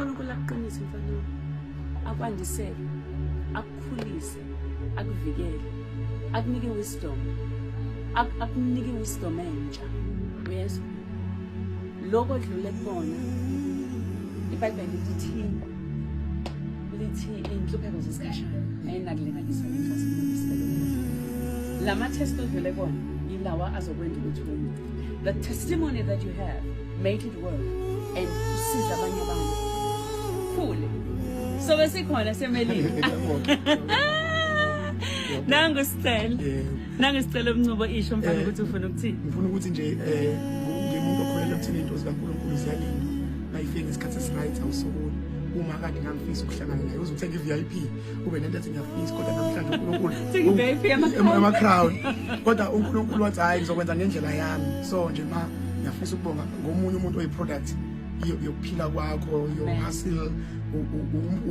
UNkulunkulu akuqinise, mfana wami, akwandisele, akukhulise, akuvikele, akunike wisdom, akunike wisdom entsha, uyezwa? Lokho odlule kubona, iBhayibheli lithini? Lithi iy'nhlupheko zesikhashana ayinakulinganiswa nenkazimulo esibelekile. La ma-test odlule kona yilawa azokwenza ukuthi wena, the testimony that you have, make it work and usize abanye abantu. Khule, sobe sikhona semelile. Nangu Sicelo. Nangu Sicelo Mncube. Isho, mfana, ukuthi ufuna ukuthini. Ngifuna ukuthi nje ngimuntu okholelwa ekutheni izinto zikaNkulunkulu ziyalindwa, mayifike ngesikhathi esi-right. Awusokoli uma kade ngangifisa ukuhlangana naye, uze uthenge i-VIP, ube nento ethi ngiyafisa, kodwa namhlanje uNkulunkulu Thenga i-VIP yama-crown. Ama-crown, kodwa uNkulunkulu wathi, "Hhayi, ngizokwenza ngendlela yami." So nje ma, ngiyafisa ukubonga ngomunye umuntu oyi-product yokuphila kwakho, your hustle,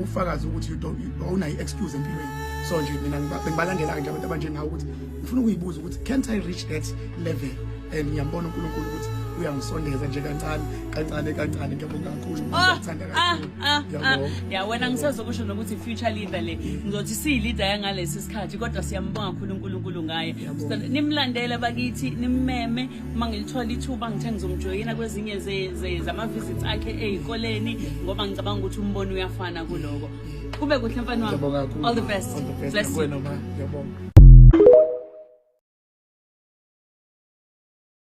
ufakazi ukuthi you don't awunayo i-excuse empilweni. So nje mina bengibalandela nje abantu abanjengawe, ukuthi ngifuna ukuyibuza ukuthi can't I reach that level, and ngiyambona uNkulunkulu ukuthi uyangisondeza nje kancane kancane kancane. Ngiyabonga kakhulu. Ngiyakuthanda kakhulu. Ngiyabonga. Ya, wena ngisazokusho nokuthi future leader le, ngizothi siyi-leader yangalesi sikhathi, kodwa siyambonga kakhulu uNkulunkulu ngaye. Ngiyabonga. Nimlandele bakithi, nimmeme. Uma ngilithola ithuba, ngithe ngizomjoyina kwezinye zama-visits akhe ey'koleni, ngoba ngicabanga ukuthi umbono uyafana kuloko. Kube kuhle, mfana wami. Ngiyabonga kakhulu. All the best. All the best. Bless you. Nakuwena, ma. Ngiyabonga.